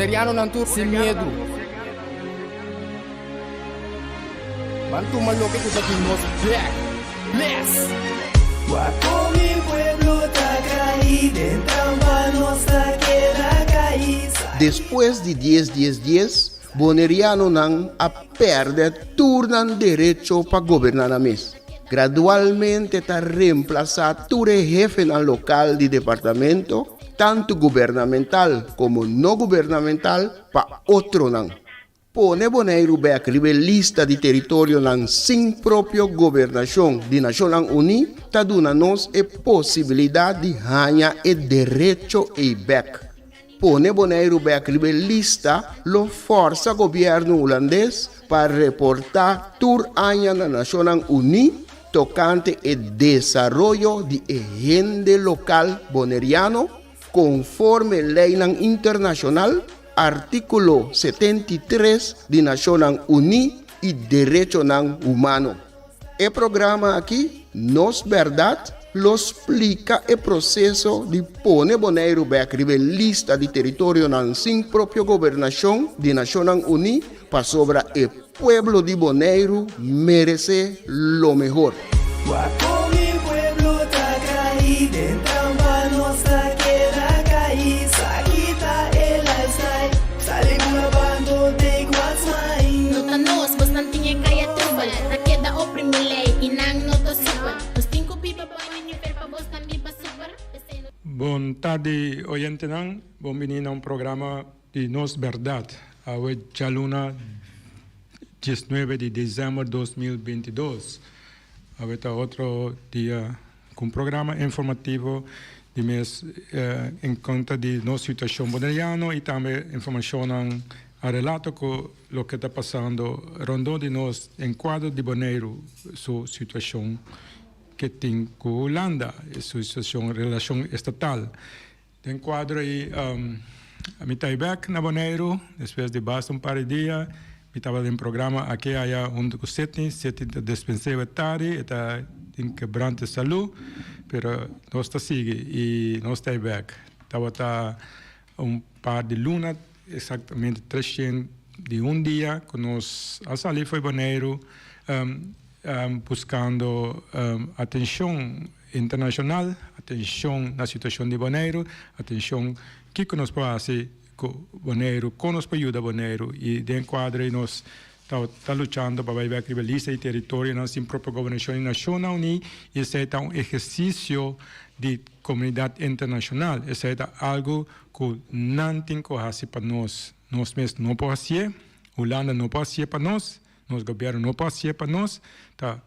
Bonerianonan tur sin miedu. Ban tuma loke ku ta di nos bek. Bless! Wak kon mi pueblo ta kai den trampa nos ta keda kai. Despues di dies dies dies, Bonerianonan a pèrdè tur nan derecho pa goberná nan mes. Gradualmente ta remplasá tur e hefenan lokal di departamento, tantu gubernamental komo no gubernamental, pa otronan. Pone Boneiru bèk riba e lista di teritorionan sin propio gobernashon di Nashonnan Uní ta duna nos e posibilidat di haña e derecho ei bèk. Pone Boneiru bèk riba e lista lo fòrsa gobièrnu hulandes pa reportá tur aña na Nashonnan Uní tokante e desaroyo di e hende lokal boneriano konforme leinan internashonal, artíkulo 73 di Nashonnan Uní i derechonan humano. E programa aki, Nos Bèrdat, lo splika e proseso di pone Boneiru bèk riba e lista di teritorionan sin propio gobernashon di Nashonnan Uní pasobra e pueblo di Boneiru meresé lo mehor. Wak kon mi pueblo ta kai den trampa nos ta keda kai sa kita e lifestyle sali bula bando take what's mine. No ta nos, bosnan tin e kaya trubel. Ta keda oprimi lei i nan no ta super. Nos tin ku biba bou e nivel pa bosnan biba super. P'esei no. Bon tardi oyentenan, bon bini na un programa di Nos Berdad. Awe djaluna 19 di december 2022. Awe ta otro dia ku un programa informativo di mes en kontra di nos situashon boneriano i tambe informashonnan a relato ku loke ta pasando rondó di nos den kuadro di Boneiru su situashon ke tin ku Hulanda, su situashon relashon estatal. Den kuadro ei mi ta bek na Boneiru despues di basta un par di dia. Mi tabata den programa aki aya huntu ku Sidney. Sidney ta despens'é e tardi, e ta tin kebrante salú, pero nos ta sigui i nos ta bek. Tabata un par di luna, eksaktamente treshen di un dia ku nos a sali for Boneiru buskando atenshon internashonal, atenshon na situashon di Boneiru, atenshon kiko nos por hasi ku Boneiru, kon nos por yuda Boneiru i den kuadro ei nos ta ta luchando pa bai bek riba lista di teritorionan sin propio gobernashon di Nashonnan Uní i esei ta un ehersisio di komunidat internashonal, esei ta algu ku nan tin ku hasi pa nos, nos mes no por hasié, Hulanda no por hasié pa nos, nos gobièrnu no por hasié pa nos, ta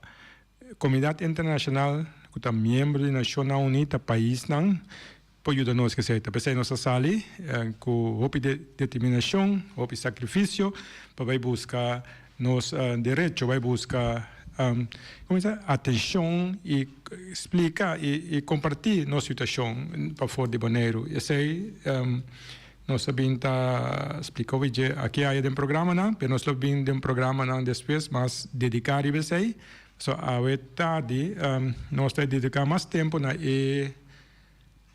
Komunidat internashonal ku ta miembro di Nashonnan Uní ta paisnan por yuda nos k'esei. Ta p'esei nos a sali ku hopi determinashon, hopi sakrifisio pa bai buska nos derecho, bai buska komo bisa atenshon i splika i kompartí nos situashon pafor di Boneiru. Esei nos a bin ta splika hopi dje aki aya den programanan, pero nos lo bin den programanan despues mas dediká riba esei. So awe tardi nos ta dediká mas tempu na e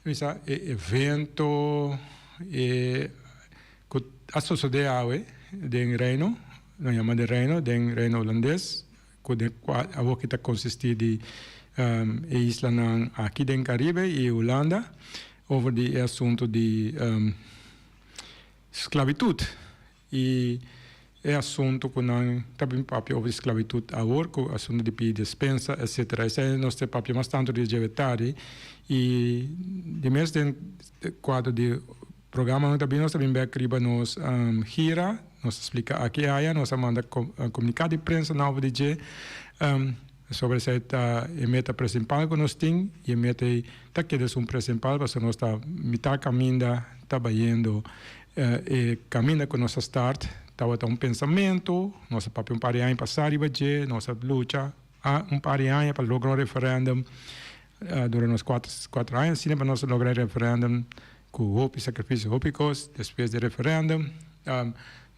bisa e evento e ku a sosodé awe den Reino, nan yama den Reino, den Reino Hulandes ku den kua awoki ta konsistí di e islanan aki den Karibe i Hulanda over di e asuntu di sklabitut. I e asuntu ku nan ta bin papia over di sklabitut awor, ku asuntu di pidi despensa, etsetera. Esei nos ta papia mas tantu di dje tardi. I di mes den kuadro di programanan ta bin, nos ta bin bek riba nos gira. Nos ta splika aki aya, nos a manda komuniká di prensa nan over di dje. Sobre esei ta e meta presimpal ku nos tin, i e meta ei ta keda esun presimpal pasobra nos ta mitá kaminda ta bayendo. E kaminda ku nos a start tabata un pensamentu, nos a papia un par di aña pasá riba dje, nos a lucha un par di aña pa logra un referendum, dura nos kuater aña asina pa nos a logra e referendum ku hopi sakrifisio, hopi kos. Despues di e referendum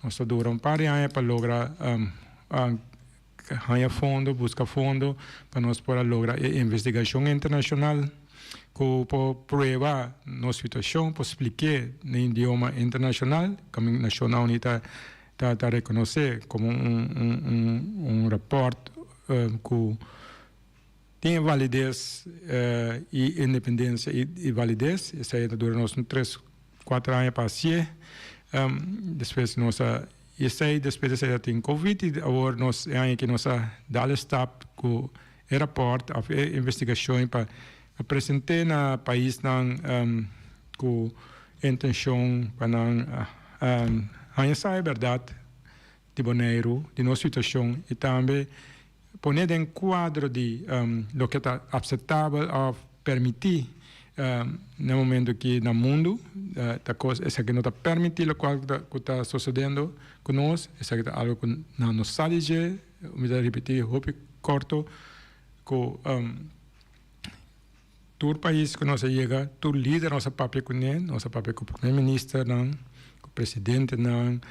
nos a dura un par di aña pa logra haña fondo, buska fondo pa nos por a logra e investigashon internashonal. Ku por prueba nos situashon, por splik'é na idioma internashonal, kaminda Nashonnan Uní ta ta rekonosé komo un un rapòrt ku tin e valides i independensia i valides. Esei ta dura nos un tres kuater aña pa hasié. Despues nos a esei despues esei ta tin covid i awor nos e aña aki nos a dal e stap ku e rapòrt òf e investigashon pa present'é na paisnan ku intenshon pa nan haña sa e bèrdat di Boneiru, di nos situashon i tambe pone den kuadro di loke ta apseptabel òf permití na e momento aki na mundu. Ta kos esaki no ta permití lokual ku ta sosodendo ku nos, esaki ta algu ku nan no sa di dje. Mi ta ripití hopi korto ku tur pais ku nos a yega, tur lider nos a papia kuné, nos a papia ku prome ministernan, ku presidentenan,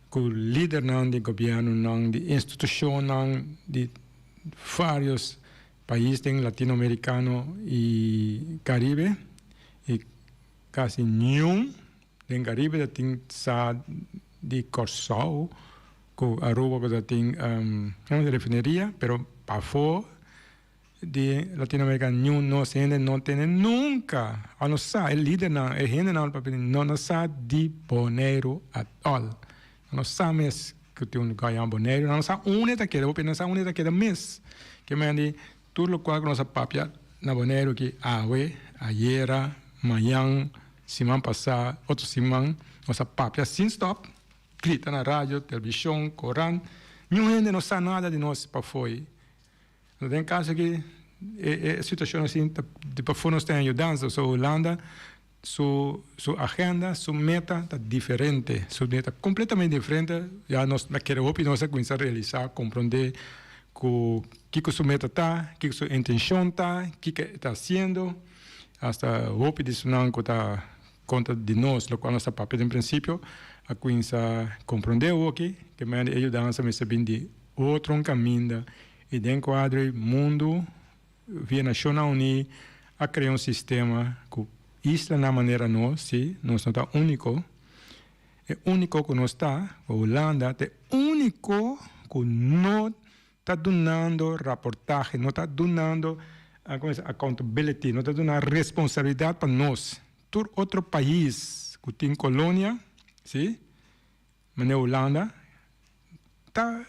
ku lidernan di gobièrnunan, di institushonnan di vários pais den latinoamerikano i karibe i kasi niun den karibe ta tin sa di Kòrsou. Ku Aruba ku ta tin refineria, pero pafó di Latinoamerika niun nos hende no tene nunka, a no sa, e lidernan, e hendenan papia no no sa di Boneiru at all. Nan no sa mes ku tin un lugar yama Boneiru, nan no sa unda e ta keda, hopi no sa unda e ta keda mes. Ke men di tur lokual ku nos a papia na Boneiru ki awe, ayera, mañan, siman pasá, otro siman, nos a papia sin stòp. Grita na radio, televishon, korant, niun hende no sa nada di nos pafoi. No den kaso aki e e situashon asin ta di pafó nos ten yudansa. So Hulanda su su agenda, su meta ta diferente, su meta kompletamente diferente. Ya nos na kere hopi nos a kuminsá realisá, komprondé ku kiko su meta ta, kiko su intenshon ta, kiko e ta hasiendo. Asta hopi di esnan ku ta Kontra di nos, lokual nos a papia den prinsipio, a kuinsa komprondé oki ke manera di e yudansa mester bin di otro un kaminda i den kuadro ei mundu via Nashonnan Uní a krea un sistema ku islanan manera nos, si, nos no ta úniko, e úniko ku nos ta, Hulanda ta e úniko ku no ta dunando raportahe, no ta dunando accountability, no ta duna responsabilidad pa nos. Tur otro pais cu tin colonia, si, manera Hulanda, ta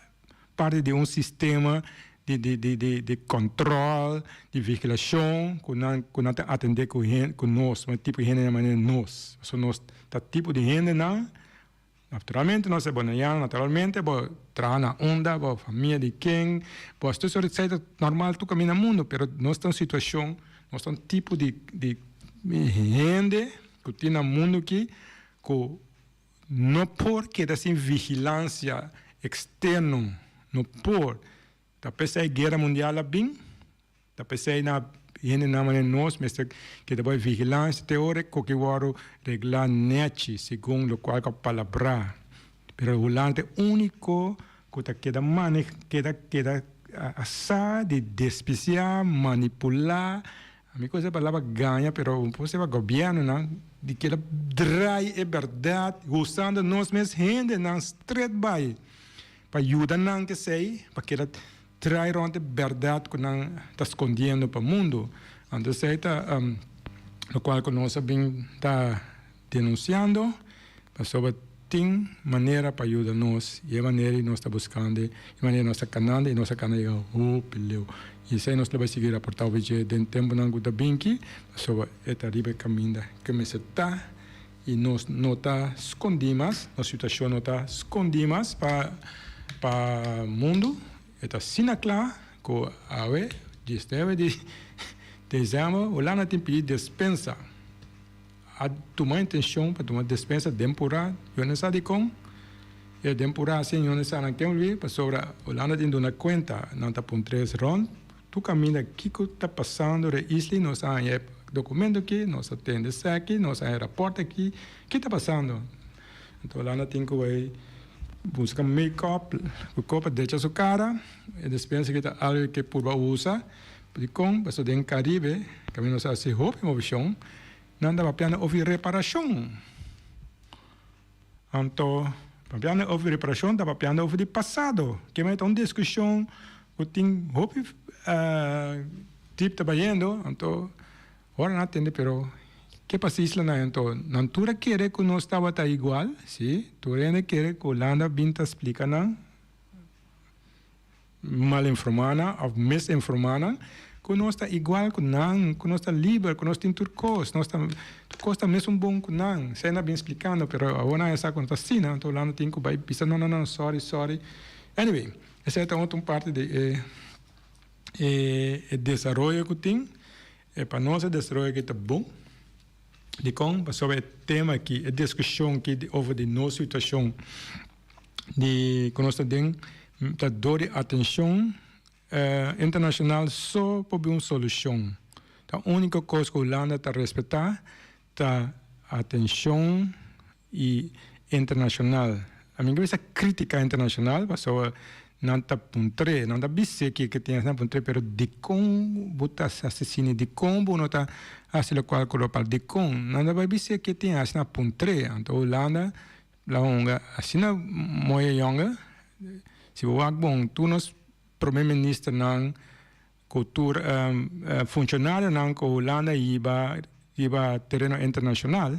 parti di un sistema di di di di di control, di vigilacion cu nan cu nan ta atende cu cu nos, tipo di hendenan manera nos. Pasobra nos ta tipo di hendenan. Naturalmente nos e bonaiano, naturalmente bo traha na unda, bo famia di ken, bo tur sort esei ta normal tur kaminda mundo, pero nos ta un situacion, nos ta un tipo di di hende ku tin na mundo aki ku no por keda sin vigilancia externo, no por. Ta p'esei guera mundial a bin. Ta p'esei na hendenan manera nos mester keda bo e vigilansia te ora e koki wòrdu reglá nèchi segun lokual ku a palabrá. Pero Hulanda ta e úniko ku ta keda mane keda keda a sa di despisiá, manipulá, ami ku e palabra gaña pero un por seba gobièrnunan di keda drai e bèrdat usando nos mes hendenan stret bai pa yuda nan k'esei pa keda Trae rond e berdad cu nan ta scondiendo pa mundo. Anto esey ta locual cu nos a bin ta denunciando, pasobra tin manera pa yuda nos y e manera y nos ta buscando y manera nos ta canando y nos a cana yega hopi leu. Y esey nos lo bay sigui raporta over dje den temponan cu ta bin ki, pasobra e ta riba e caminda cu mester ta y nos no ta scondi mas, nos situacion no ta scondi mas pa pa mundo, e ta asina cla cu awe diesnuebe di december Hulanda tin pidi despensa, a tuma intencion pa tuma despensa den pura, yo no sa dicon e den pura asin yo no sa nan ken wi pasobra Hulanda tin duna cuenta, nan ta pun tres rond. Tur kaminda kiko ta pasando re isla nos a haña e dokumento aki, nos a tende esaki, nos a haña e rapòrt aki, ki ta pasando? Anto Holanda tin ku bai buska make up ku kopa drecha su kara, e despensa aki ta algu ke purba usa. Dikon? Pasobra den Karibe, kaminda nos a hasi hopi movishon, nan ta papiando over reparashon. Anto, papiando over reparashon ta papiando over di pasado. Kimen ta un diskushon ku tin hopi dip ta bayendo, anto ora nan a tende pero ke pasa islanan anto? Nan tur a kere ku nos tabata igual, si, tur hende kere ku Hulanda bin ta splika nan. Mal informá nan òf misinformá nan ku nos ta igual ku nan, ku nos ta liber, ku nos tin tur kos, nos ta tur kos ta mesun bon ku nan. Esei nan a bin splikando, pero awor nan a sa ku no ta asina, anto Hulanda tin ku bai bisa no, no, no, sorry, sorry. Anyway, esei ta otro un parti di e e desaroyo ku tin. E pa nos e desaroyo aki ta bon. Dikon? Pasobra e tema aki, e diskushon aki over di nos situashon di ku nos ta den ta dor di atenshon internashonal so por bin un solushon. Ta úniko kos ku Hulanda ta respetá ta atenshon i internashonal. Mi ke bisa krítika internashonal pasobra nan ta puntr'é, nan ta bis'é kiko tin nan puntr'é pero dikon bo ta hasi asina, dikon bo no ta hasi lokual ku lokual, dikon? Nan ta bai bis'é ke tin hasi nan puntr'é. Anto Hulanda La hunga asina mooi e yonge. Si bo wak bon tur nos prome ministernan ku tur funshonarionan ku Hulanda hiba riba tereno internashonal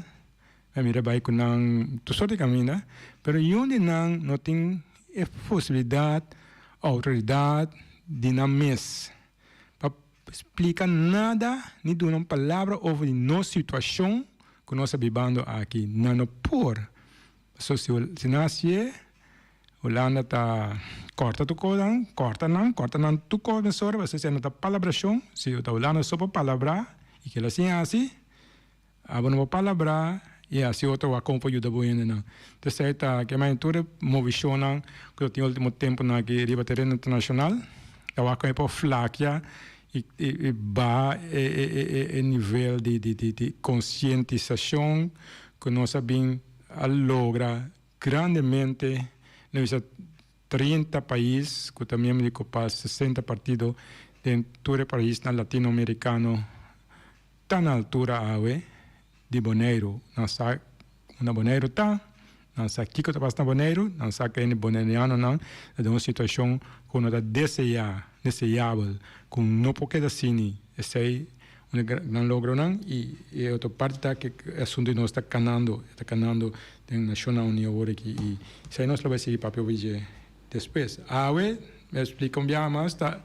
a mira bai ku nan tur sort di kaminda pero yun di nan no tin e posibilidat outoridat di nan mes pa splika nada ni duna un palabra over di nos situashon ku nos ta bibando aki. Nan no por. Pasobra si si nan hasié, Hulanda ta kòrta tur kos nan, kòrta nan, kòrta nan tur kos mesora, pasobra esei no ta palabrashon. Si ta Hulanda so por palabrá i kila sin hasi, Abo no por palabrá i hasi otro wak kon por yuda bo hendenan. T'esei ta ke manera tur e movishonnan ku ta tin ultimo tempunan aki riba tereno internashonal ta wak kon e por flakia i baha e nivel di konsientisashon ku nos a bin a logra grandemente na bisa 30 pais ku ta miembro di Copas, 60 partido den tur e paisnan latinoamerikano. Ta na altura awe di Boneiru. Nan sa unda Boneiru ta, nan sa kiko ta pasa na Boneiru, nan sa ku hende bonerianonan ta den un situashon ku no ta deseá, deseabel, ku no por keda asini. Esei un di gran logronan i e otro parti ta ku e asuntu di nos ta kanando, e ta kanando den Nashonnan Uní awor aki i esei nos lo bai sigui papia obi dje despues. Awe, mi a splika un biaha mas, ta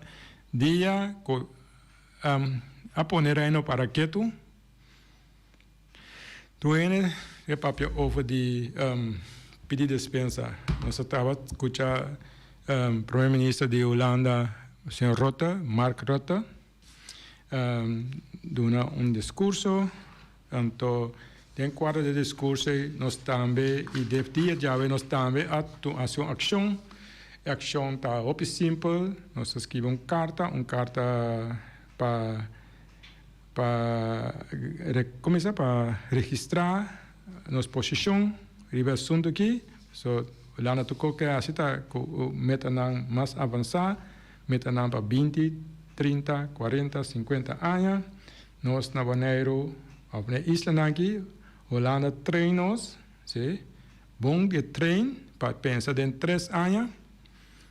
dia ku. A pone Reino para ketu. Tur hende ke papia over di pidi despensa. Nos a taba skucha Prome Minister di Hulanda, señor Rutte, Mark Rutte, duna un diskurso. Anto den kuadro di e diskurso ei nos tambe i def dia djawe nos tambe a hasi un akshon. E akshon ta hopi simpel, nos a skibi un karta, un karta pa pa kuminsá pa registrá nos posishon riba e asuntu aki. So Hulanda tur kos ke hasi ta ku metanan mas avansá, metanan pa binti, trinta, kuarenta, sinkuenta aña. Nos na Boneiru of na e islanan aki, Hulanda train nos, si, bon di train pa pensa den tres aña,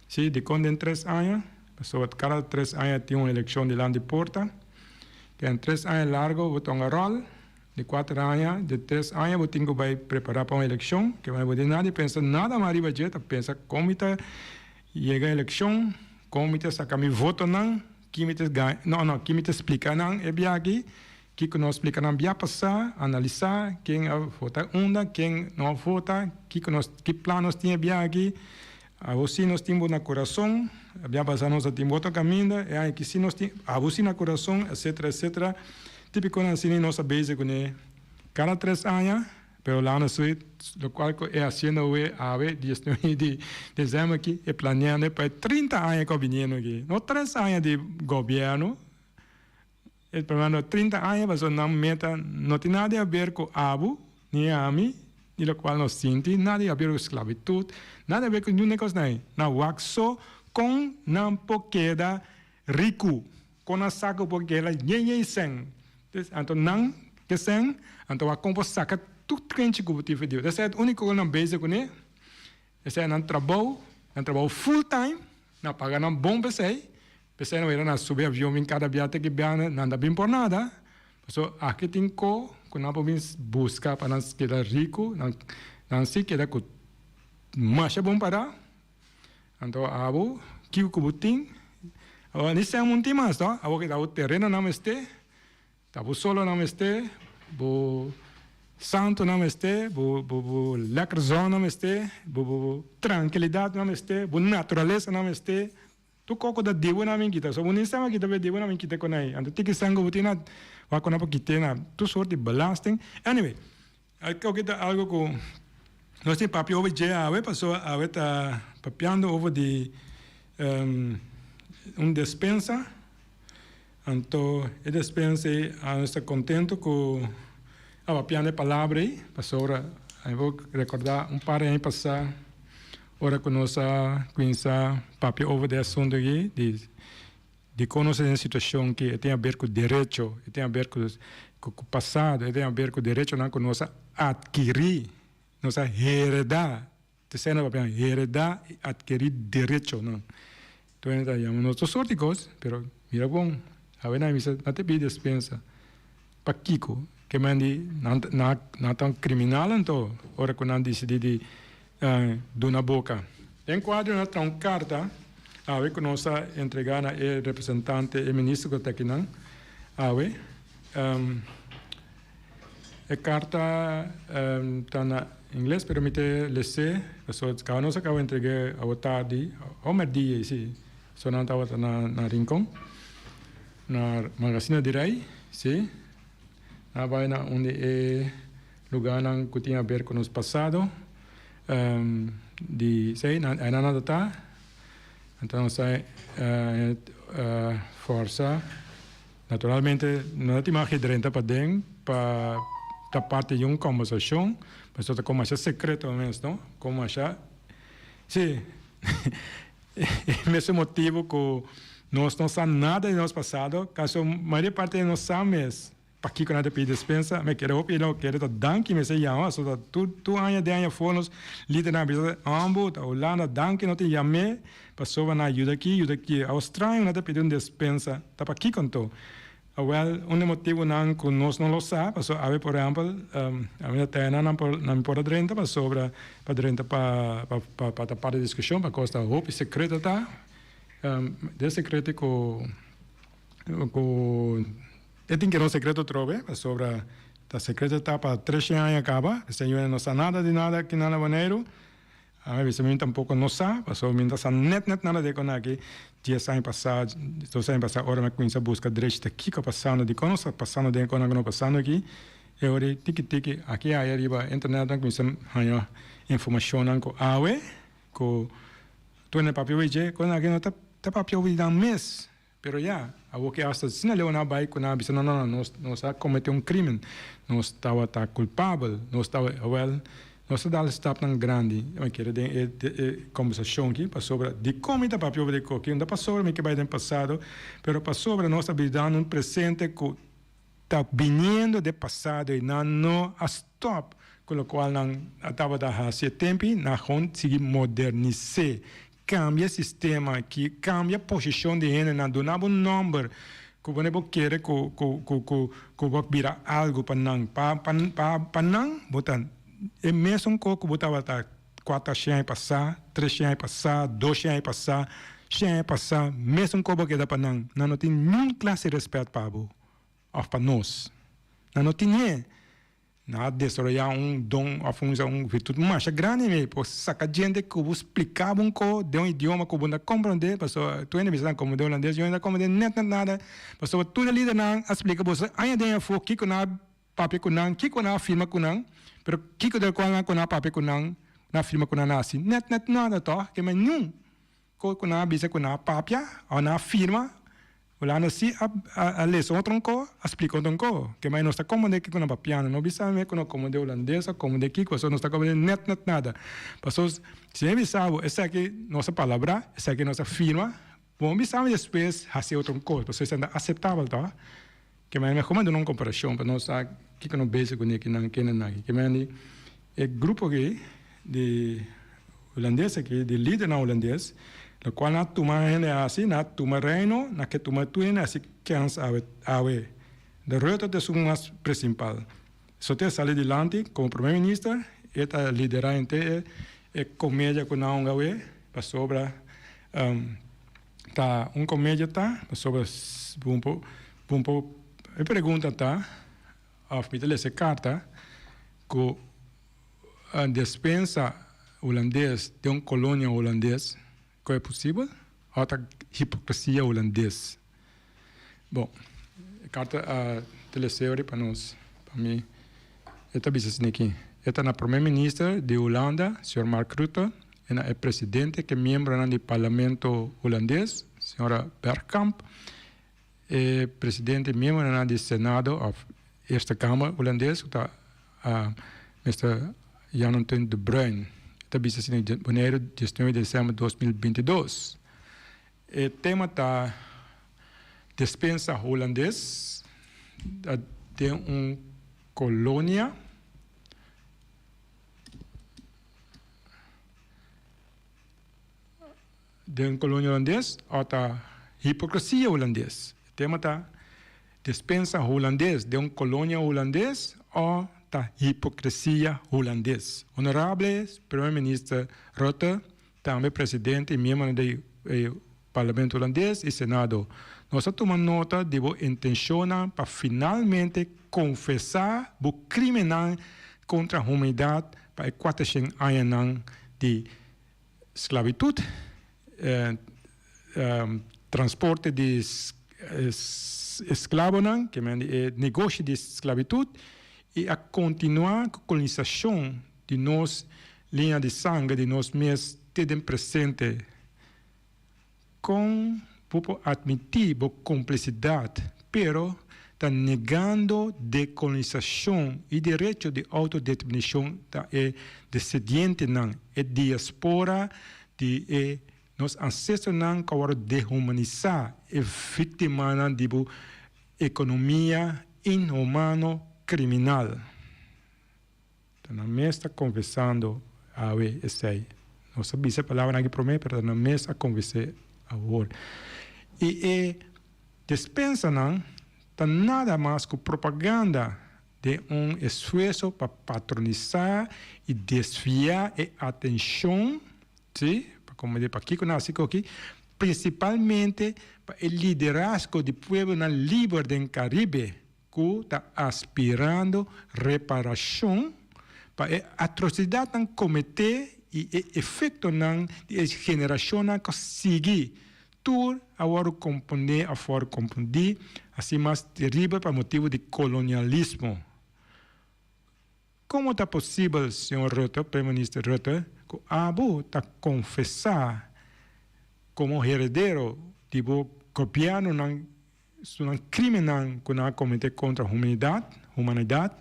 si, dikon den tres aña? Pasobra kada tres aña tin un elekshon dilanti porta, den tres aña largo bo ta un ròl, di kuater aña, di tres aña bo tin ku bai prepará pa un elekshon, ke bo tin nada di pensa nada mas riba dje, ta pensa kon mi ta yega elekshon, kon mi ta saka mi votonan. Ki mi ta gaña, no, no, ki mi ta splika nan e bia aki, kiko nos splika nan bia pasá, analisá ken a vota unda, ken no a vota, kiko nos, ki plan nos tin e bia aki, abo si nos tin bo na kurason, e bia pasá nos a tin bo otro kaminda, e aña aki si nos tin abo si na kurason, etcetera, etcetera. Típikonan asina nos a bezig kuné kada tres aña. Pero Lana Sweet, locual cu e haciendo awe, awe, 19 di december aki, e planeando pa e 30 aña cu a biniendo aki. No tres aña di gobierno, e planeando 30 aña pasobra nan meta no tin nada di haber cu abo, ni ami, ni locual nos sinti, nada di haber cu sclavitud, nada di haber cu ningun e cosnan ey. Nan wak so con nan por keda ricu. Kon nan sa ku bo kela yen yen sèn? Dus anto nan ke sèn, anto wak kon bo saka tur krenchi ku bo tin for Dios. Esei e úniko ku nan bezig kuné. Esei nan trabou, nan trabou full time, nan paga nan bon p'esei. P'esei nan wera nan subi avion bin kada bia te ki bia nan ta bin por nada. Pasobra aki tin ko ku nan por bin buska pa nan keda riku, nan nan si keda ku masha bon pará. Anto abo kiko ku bo tin? Abo ni sèn mun tin mas no, abo ke ta bo terenonan mester, ta bo solonan mester, bo santonan mester, bo bo bo lèker zònnan mester, bo bo bo trankilidatnan mester, bo naturalesanan mester, tur kos ku ta di bo nan bin kita. So bo ni sèn a kita, di bo nan bin kita ku nan ei. Anto tiki sèn ku bo tin na wak ku nan por kit'é na tur sort di belasting. Anyway. Esaki ta algo ku nos tin papia over dje awe, pasobra awe ta papiando over di un despensa. Anto e despensa ei nos ta kontento ku a papiando e palabra ei, pasobra mi por rekordá un par di aña pasá ora ku nos a kuminsá papia over di e asuntu aki di Dikon nos ta den situashon ki e tin aber ku derecho, e tin aber ku ku pasado, e tin aber ku derechonan ku nos a atkirí, nos a heredá, te esei nos papia, heredá i atkirí derechonan. Tur hende ta yama nos tur sort di kos, pero mira bon, awe nan a bisa nan ta pidi despensa. Pakiko? Ke men di nan nan ta un kriminal anto ora ku nan disidí di duna boka. Den kuadro nan traha un karta awe ku nos a entregá na e representante, e minister ku ta akinan awe. E karta ta na ingles pero mi ta les'é pasobra kaba nos a kaba entreg'é awe tardi o mèrdia si, so nan tabata na Rincon. Na Magazina di Rei, sí. Nan a bai na un di e lugánan ku tin aber ku nos pasado di sí, einan nan ta ta. Anto nos ta fòrsa. Naturalmente no ta tin mag drenta paden pa ta parti di un kòmbersashon, pasobra ta komo masha sekreto mes, no? Komo masha, sí. E mesun motibu ku nos no sa nada di nos pasado, kaso mayoria parti di nos sa mes pakiko nan ta pidi despensa, mi kere hopi lo kere ta danki mester yama, pasobra tur tur aña den aña afó nos lidernan a bisa Ambu ta Hulanda danki no tin yam'é pasobra nan a yuda aki yuda aki, awo straño nan ta pidi un despensa, ta pakiko anto? Awel, un di motibunan ku nos no lo sa, pasobra awe por ehèmpel, ami ta tene nan por nan por a drenta pasobra pa drenta pa pa pa ta parti di diskushon pakosa ta hopi sekreto ta, den sekreto ku ku e tin keda un sekreto atrobe pasobra ta sekreto ta pa treshen aña kaba, esei no sa nada di nada kinan na Boneiru. Ami bisa mi tampoco no sa, pasobra mi no ta sa net net nada de con aki. Dies aña pasa, dos aña pasa ora mi a cuminsa busca drechi ta kico a pasando, dicon nos ta pasando den e conan cu nos pasando aki. E ora ei tiki tiki aki aya riba internet mi a cuminsa haña informacionnan cu awe cu tur hende papia obi dje, con aki no ta papia obi nan mes. Pero ya, awor ke asta asina leu nan a bai ku nan a bisa, No, no, no, nos, nos a kometé un krímen, nos tabata kulpabel, nos tabata, awèl, nos ta dal stapnan grandi, mi kere den e, e kombersashon aki, pasobra dikon mi ta papia over di koki, no ta pasobra mi ke bai den pasado, pero pasobra nos ta bidando un presente ku ta biniendo den pasado i nan no a stòp ku lokual nan a tabata hasi e tempi, nan a gewoon sigui modernis'é. Kambia sistema ki kambia posishon di hendenan duna bo nòmber ku bo bo kere ku ku ku ku ku bo bira algu pa nan pa pa pa pa nan bo ta e mesun kos ku bo tabata kuater shen aña pasá tres shen aña pasá dos shen aña pasá shen aña pasá mesun kos bo keda pa nan nan no tin niun klase di rèspèt pa bo òf pa nos nan no tine. Nan a desaroyá un don òf un un virtut masha grandi mi por saka djente ku bo splika bo un ko den un idioma ku bo no ta komprondé pasobra tur hende bisa nan komprondé hulandes yo no ta komprondé nèt nèt nada pasobra tur e lidernan a splika boso aña den afó kiko nan a papia ku nan kiko nan a firma ku nan pero kiko del kual nan ku nan a papia ku nan nan a firma ku nan a hasi nèt nèt nada tòg ke men niun ko ku nan a bisa ku nan a papia òf nan a firma Hulanda si a a lesa otro nko, a splika otro nko. Ke mai nos ta komprende kiko nan papiando. No bisa mi ku no komprende hulandes o komprende kiko, pasobra nos ta komprende net net nada. Pasobra si mi bisa bo esaki nos a palabrá, esaki nos a firma, Bo bisa mi despues hasi otro kos, pasobra esei ta aseptabel to. Ke men mehor mi duna un komparashon pa nos sa kiko no bezig kuné kinan kendenan aki. Ke men di e grupo aki di hulandes aki, di lidernan hulandes, lokual nan a tuma hende hasi, nan a tuma reino, nan ke tuma tur hende hasi kèns awe awe. De Rutte ta esun mas presimpal. Sote a sali dilanti komo prome minister, e ta lidera henter e komedia ku nan a hunga awe pasobra ta un komedia ta pasobra bo por bo por e pregunta ta òf mi ta lesa e karta ku despensa hulandes den un kolonia hulandes ku e posibel òf ta hipokresia hulandes. Bon, e karta a teleseri pa nos, pa mi, e ta bisa asina aki, E ta na Prome Minister di Hulanda, señor Mark Rutte, e na e Presidente ku e miembronan di Parlamento Hulandes, señora Bergkamp, e Presidente i miembronan di Senado òf Eerste Kamer Hulandes ku ta Mister Jan Antoon de Bruin. E ta bisa asina Boneiru, diesnuebe di desèmber 2022. E tema ta Despensa Hulandes den un kolonia. Den un kolonia hulandes o ta hipokresia hulandes. E tema ta Despensa Hulandes den un kolonia hulandes o ta hipokresia hulandes. Honorable Primer Minister Rutte. Tambe presidente i miembronan di e Parlamento Hulandes i Senado. Nos a tuma nota di bo intenshonnan pa finalmente konfesá bo krimennan kontra humanidat pa e kuatershen añanan di sklabitut, transporte di esklabonan, ke men di e negoshi di sklabitut, i a kontinuá ku kolonisashon di nos liña di sanger di nos mes te den presente. Kon bo por atmití bo komplisidat pero ta negando dekolonisashon i derecho di outodeterminashon ta e desedientenan, e diaspora di e nos ansestronan ku a wòrdu dehumanisá, e víktimanan di bo ekonomia inhumano kriminal? Ta nan mes ta konfesando awe esei. Nos a bisa e palabranan aki promé, pero ta nan mes a konfes'é awor. I e despensanan ta nada mas ku propaganda den un esfuerso pa patronisá i desviá e atenshon, sí, pa komo di pakiko nan hasi koki, prinsipalmente pa e liderazgo di pueblonan liber den Karibe. Ku ta aspirando reparashon pa e atrosidatnan kometé i e efektonan di e generashonnan ku sigui, tur a wòrdu komponé òf wòrdu kompondí hasi mas teribel pa motibu di kolonialismo. Komo ta posibel, señor Rutte, Prime Minister Rutte, ku abo ta konfesá komo heredero di bo gobièrnunan Su nan crimennan cu nan a comete contra humanidad, humanidad,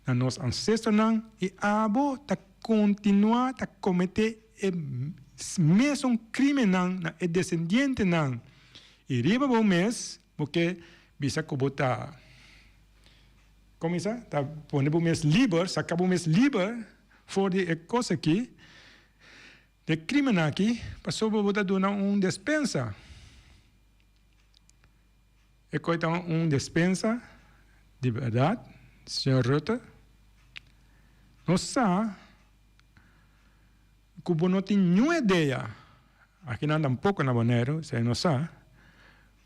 na nos ancestronan y abo ta continua ta comete e mesun crimennan na e descendientenan y riba bo mes bo ke bisa cu bo ta, como bisa, ta pone bo mes liber, saca bo mes liber for di e cos aki, di e crimennan aki, pasobra bo ta duna un despensa. E koe ta un despensa di bèrdat, señor Rutte. Nos sa ku bo no tin niun idea, akinan tampoko na Boneiru, esei nos sa,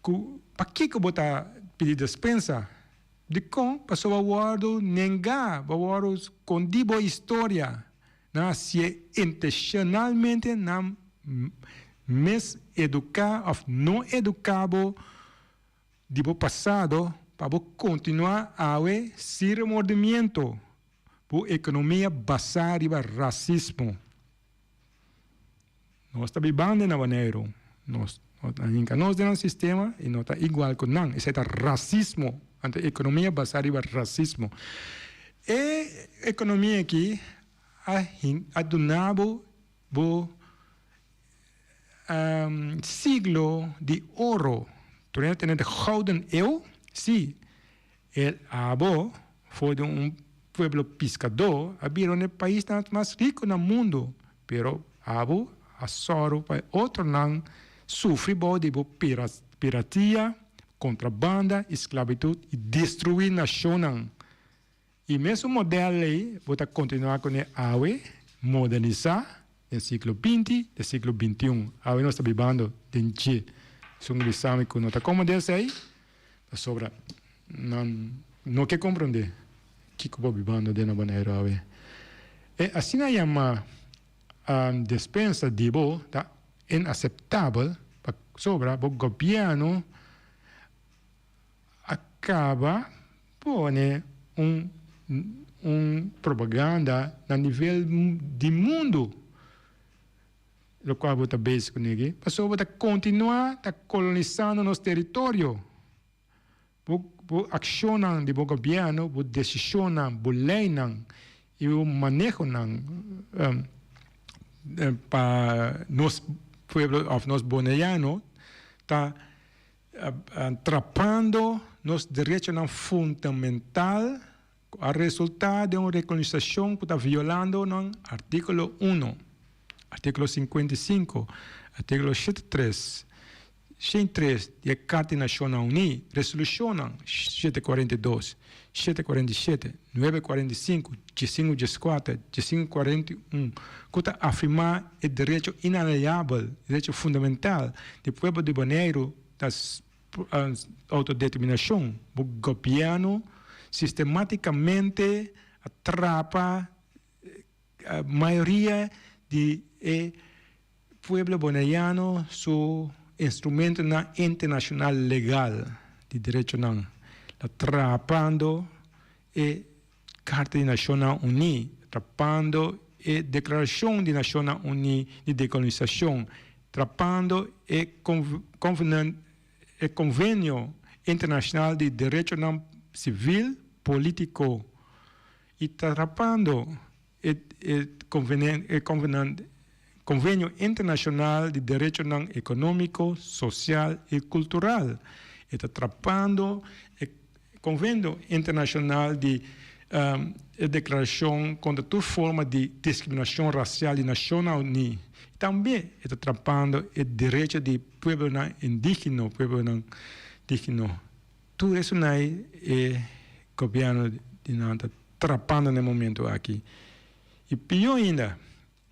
ku pakiko bo ta pidi despensa. Dikon? Pasobra bo a wòrdu nengá, bo a wòrdu skondí bo historia. Nan a hasié intenshonalmente, nan miseduká òf no eduká bo di bo pasado pa bo kontinuá awe sin remordimiento bo ekonomia basá riba rasismo. Nos ta bibando na Boneiru, nos a hinka nos den nan sistema i no ta igual ku nan. Esei ta rasismo, anto ekonomia basá riba rasismo. E ekonomia aki a duna bo bo. Siglo di oro, tur hende tene de gouden eeuw, si, el abo for di un pueblo piskadó a bira un e paisnan mas riku na mundu, pero abo a sòru pa e otronan sufri bou di bo piratia, kontrabanda i sklabitut i destruí nashonnan. E mesun model ei bo ta kontinuá kuné awe, modernisá den siglo binti, den siglo bintiun. Awe nos ta bibando den dje. Esun bisa mi ku no ta komodé esei, pasobra nan no ke komprondé kiko bo bibando den na Boneiru awe. E asina yamá despensa di bo ta inaseptabel pasobra bo gobièrnu a kaba pone un un propaganda na nivel di mundu lokual bo ta bezig ku negi pasobra bo ta kontinuá ta kolonisando nos teritorio bo bo akshonnan di bo gobièrnu bo desishonnan bo leinan i bo manehonan pa nos pueblo òf nos boneriano ta Trapando nos derechonan fundamental ku a resultá den un rekolonisashon ku ta violando nan artíkulo uno, artíkulo 55, artíkulo 73, 103 di e Karta di Nashonnan Uní, resolushonnan 742, 747, 945, 1514, 1541, ku ta afirmá e derecho inaliabel, derecho fundamental, di pueblo di Boneiru ta outodeterminashon. Bo gobièrnu sistemátikamente a trapa mayoria di e pueblo boneriano su instrumentonan internashonal legal di derechonan, ta trapando e Karta di Nashonnan Uní, trapando e Deklarashon di Nashonnan Uní di Dekolonisashon, trapando e e Konvenio Internashonal di Derechonan Sivil, Polítiko i trapando e e Konvenio Internashonal di Derechonan Ekonómiko, Sosial i Kultural. E ta trapando e Konvenio Internashonal di e Deklarashon kontra tur forma di diskriminashon rasial di Nashonnan Uní. I tambe e ta trapando e derecho di pueblonan indígeno, pueblonan indígeno. Tur esunai e gobièrnu di nan ta trapando na e momento aki. I pió ainda,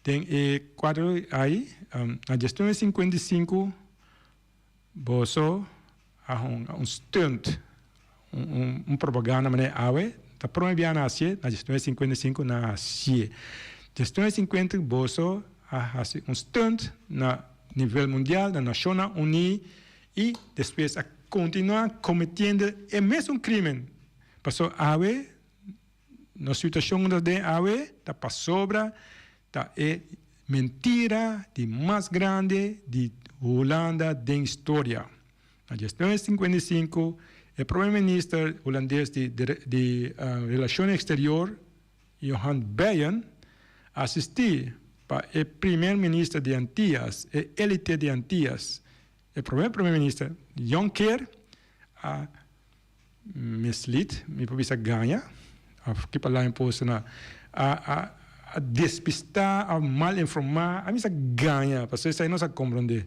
den e kuadro ai, na diesnuebe 55 boso a hunga un stunt, un propaganda manera awe ta prome bia nan hasié, na diesnuebe 55 nan a hasié. Diesnuebe 50 boso a hasi un stunt na nivel mundial, na Nashonnan Uní, I despues a kontinuá kometiendo e mesun krímen. Pasobra awe, nos situashon ku nos den awe ta pasobra ta e mentira di mas grandi di Hulanda den historia. Na 1955 e prome minister hulandes di di Relashon Eksterior, Johan Bijen, a asistí pa e primer minister di Antias, e elite di Antias, E prome prome minister Jonker a mislead, mi por bisa gaña, of ki palabra mi por usa na, a a a despista, a mal informa, a bisa gaña, pasobra esei nos a komprende.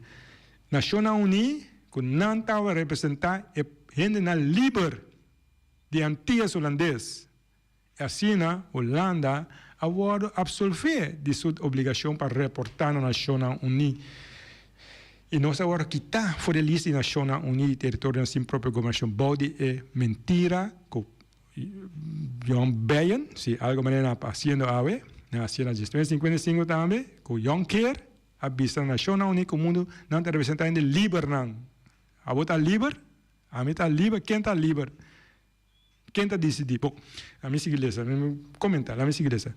Nashonnan Uní ku nan tabata representa e hendenan liber di Antias Hulandes. I asina Hulanda a wòrdu apsolvé di su obligashon pa reportá na Nashonnan Uní. I nos a wòrdu kitá for di e lista di Nashonnan Uní di teritorionan sin propio gobernashon bou di e mentira ku John Bijen, si algu manera nan a hasiendo awe, nan a hasié na 1955 tambe, ku Jonker a bisa na Nashonnan Uní ku mundu nan ta representá hende libernan. Abo ta liber? Ami ta liber? Ken ta liber? Ken ta disidí? Bon, ami sigui lesa, mi komentá, lami sigui lesa.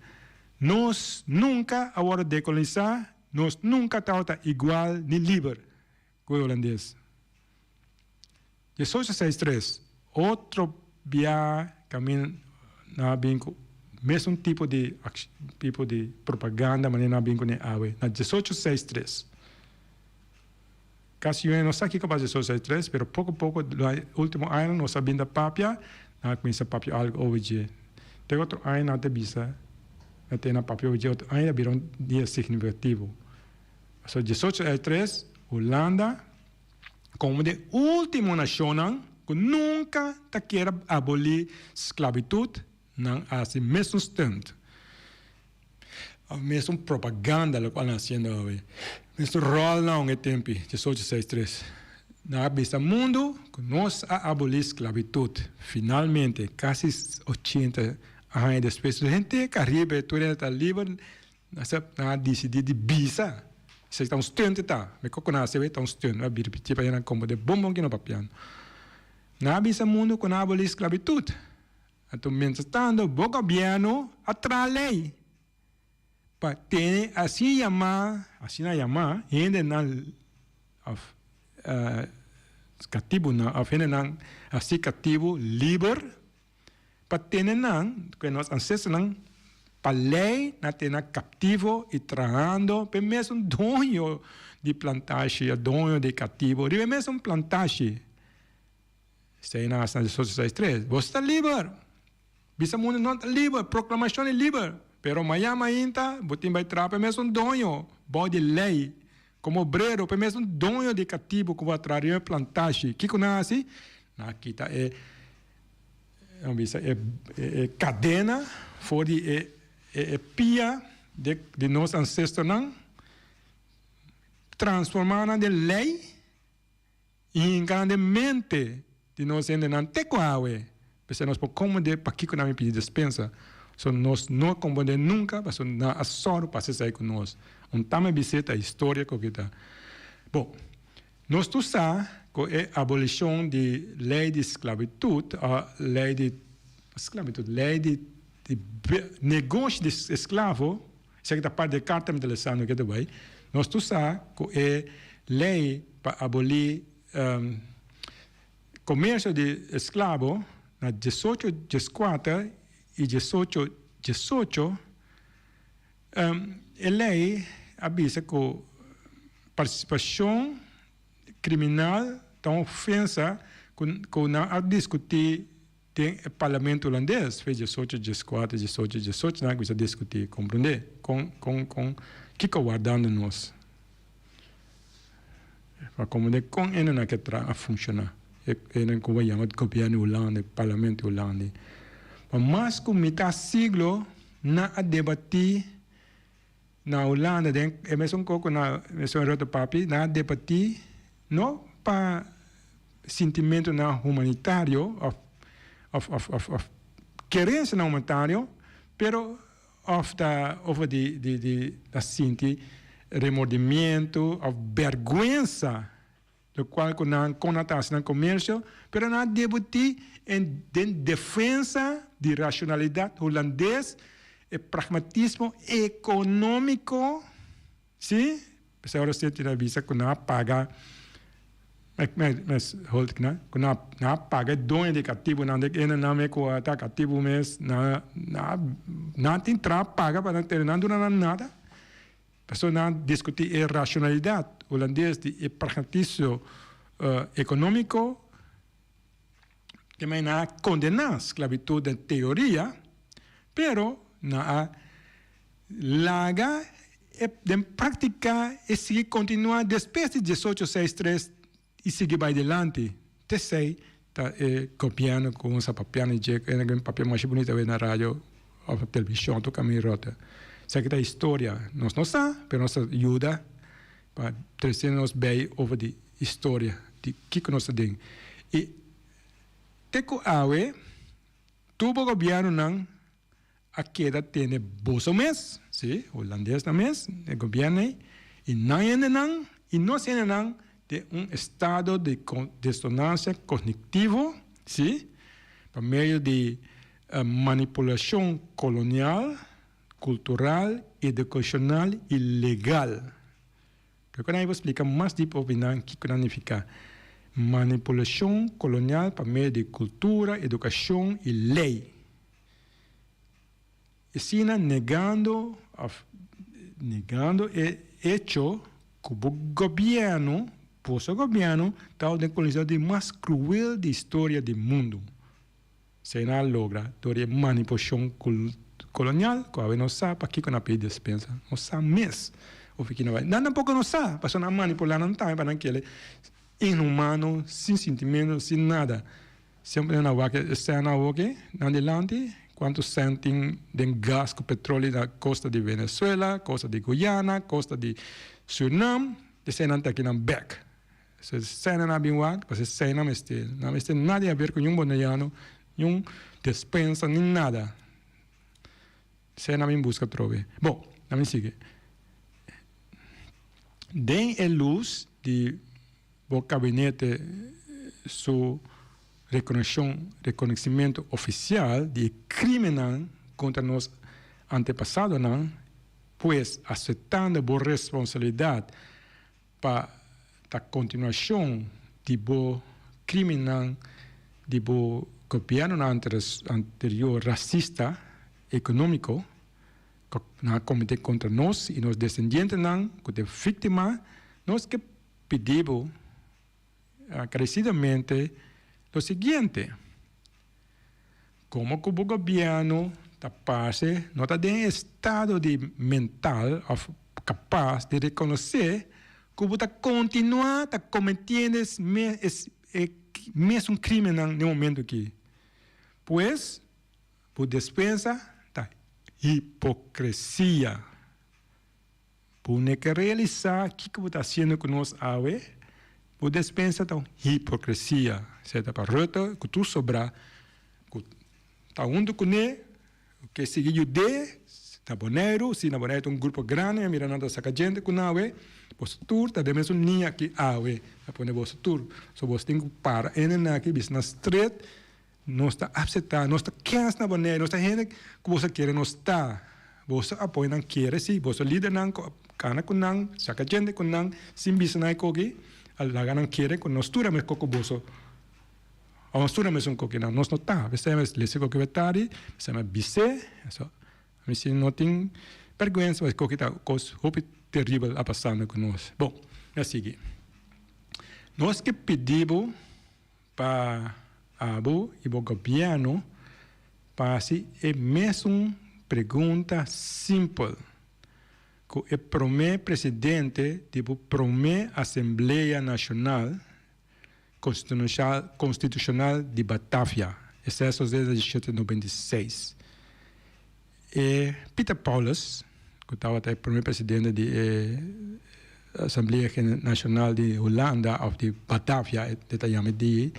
Nos nunka a wòrdu dekolonisá, nos nunka tabata igual ni liber ku e holandes. Diesocho seis tres, otro bia kaminda nan a bin ku mesun tipo di tipo di propaganda manera nan a bin kuné awe, na diesocho seis tres. Kasi yu no sa kiko pa 1863, pero poko poko último aña nos a bin ta papia, nan a kuminsá papia algu over dje. Te otro aña nan ta bisa, nan te na papia over dje, otro aña a bira un dia signifikativo. So 1863, Hulanda komo di último nashonnan ku nunka ta kier a abolí sklabitut, nan a hasi mesun stunt, mesun propaganda lokual nan hasiendo awe, mesun ròl nan e tempi, 1863. Nan a bisa mundu ku nos a abolí sklabitut, finalmente kasi 80 aña despues henter Karibe tur hende ta liber. Nan a disidí di bisa, esei ta un stunt ta, mi ko konosé ta un stunt, mi a ripití pa nan komprendé bon bon kino papiando. Nan a bisa mundu ku nan a abolí sklabitut. Anto mientras tanto bo gobièrnu a traha lei pa tene asina yamá, asina yamá hendenan òf katibunan òf hendenan hasi katibu liber. Pa tene nan, ku e nos ansesternan, pa lei nan tene nan kaptivo i trahando pa e mesun doño di plantashi, e doño di katibo riba e mesun plantashi. Esei nan hasi na 1863. Boso ta liber! Bisa mundu nan ta liber, proklamashon di liber! Pero maña mainta bo tin bai traha pa e mesun doño bou di lei komo obrero pa e mesun doño di katibo ku bo a traha riba e plantashi. Kiko nan hasi? Nan a kita e. Nan bisa e e kadena for di e e pia de di nos ancestornan transformá nan den lei i hinka nan den mente di nos hendenan te ku awe. P'esei nos por komprendé pakiko nan a pidi despensa. So nos no a komprendé nunka pasobra nan a sòru pa hasi esei ku nos. Un tama bis'é ta historia ku kita. Bon. Nos tur sa ku e abolishon di lei di sklabitut, lei di sklabitut, lei di negoshi di esklavo, esaki ta parti di e karta mi ta lesando ke ta bai, nos tur sa ku e lei pa abolí komersio di esklabo na diesocho dieskuater i diesocho diesocho, E lei a bisa ku partisipashon kriminal ta un ofensa ku nan a diskutí den e parlamento hulandes fe diesocho dieskuater diesocho diesocho nan a kuminsá diskutí komprondé kon kon kon kiko wardando nos pa komprondé kon e nan ke traha a funshoná e nan ku bo yama gobièrnu hulande parlamento hulande pa mas ku mitá siglo. Nan a debatí na Hulanda den e mesun koko na mesun Rutte papi, nan a debatí no pa sintimentunan humanitario òf òf òf òf òf kerensianan humanitario, pero òf ta over di di di ta sinti remordimiento òf bèrgwensa. Lokual ku nan kon a ta hasi nan komersio, pero nan a debutí en den defensa di rashonalidat hulandes, e pragmatismo ekonómiko, sí, p'esei ora Sint a bisa ku nan a paga, mes hold nan, ku nan a paga e doño di e katibunan, de e nan mes ku a ta katibu mes, nan nan tin traha paga pa nan tene, nan duna nan nada. Pasobra nan a diskutí e rashonalidat hulandes di e pragmatismo ekonómiko, te mei nan a kondená sklabitut den teoria, pero nan a laga e den práktika e sigui kontinuá despues di diesocho seis tres i sigui bai dilanti. T'esei ta e gobièrnu ku nos a papia na dje, e nan papia masha bunita awe na radio òf na televishon tur kaminda ròt. Esaki ta historia, nos no sa, pero nos ta yuda pa trese nos bei over di historia di kiko nos ta den. I te ku awe tur bo gobièrnunan a keda tene boso mes, sí, hulandesnan mes, e gobierno ei, i nan hendenan i nos hendenan den un estado di disonancia cognitivo, sí, pa medio di manipulacion colonial, cultural, educacional i legal. Lo cu nan por splica mas diep over nan kico nan nifica manipulacion colonial pa medio di cultura, educacion i ley. Asina negando of negando e hecho cu bo gobierno. Boso gobièrnu ta den kolonisacion di mas kruel di historia di mundu. Esei nan a logra dor di e manipulashon kolonial ku awe nos sa pakiko nan a pidi despensa. Nos sa mes of ki nan bai. Nan tampoko no sa pasobra nan a manipulá nan tambe pa nan kere inhumano, sin sintimentu, sin nada. Semper nan a wak e sèn awoki nan dilanti kuantu sèn tin den gas ku petroli na kosta di Venezuela, kosta di Guyana, kosta di Surinam, esei nan ta aki nan bèk. So sèn nan a bin wak pasobra esei nan mester. Nan mester nada di haber ku niun boneriano, niun despensa, ni nada. Esei nan a bin buska atrobe. Bon, nan bin sigui. Den e lus di bo kabinete su rekonekshon, rekonosimentu ofisial di e krimennan kontra nos antepasadonan, pues aseptando bo responsabilidat pa ta kontinuashon di bo krimennan di bo gobièrnunan anterior rasista ekonómiko ku nan a kometé kontra nos i nos desendientenan ku ta e víktima, nos ke pidi bo enkaresidamente lo siguiente, Komo ku bo gobièrnu ta parse no ta den estado di mental òf kapas di rekonosé ku bo ta kontinuá ta kometiendo e mesun krimennan den momentu aki, pues bo despensa ta hipokresia. Bo no ke realisá kiko bo ta hasiendo ku nos awe? Bo despensa ta un hipokresia. Esei ta pa Rutte ku tur sobrá ku ta huntu kuné, ku ke sigui yud'é na Boneiru. Si na Boneiru ta un grupo grandi, mi a mira nan ta saka djente ku nan awe. Boso tur ta den mesun liña aki awe. Ta pone boso tur. So boso tin ku para enen aki, bisa nan stret. Nos ta apseptá, nos ta kens na Boneiru, nos ta hende ku boso kere nos ta. Boso apoyo nan kere si, boso lidernan ku kana ku nan, saka djente ku nan, sin bisa nan e koki, a laga nan kere ku nos tur a mes koko boso. Òf nos tur a mesun koki nan, nos no ta. P'esei mes lesa e koki wetari, p'esei mes bis'é, so mi si no tin bèrgwensa, pasobra e koki ta kos hopi teribel a pasando ku nos. Bon, mi a sigui. Nos ke pidi bo. Pa abo i bo gobièrnu pa hasi e mesun pregunta simpel ku e promé presidente di bo promé Asamblea Nashonal Konstitushonal di Batavia, esei a sosodé na 1796. E Pieter Paulus, ku tabata e promé presidente di e Asamblea Nashonal di Hulanda òf di Batavia, e ta yama di,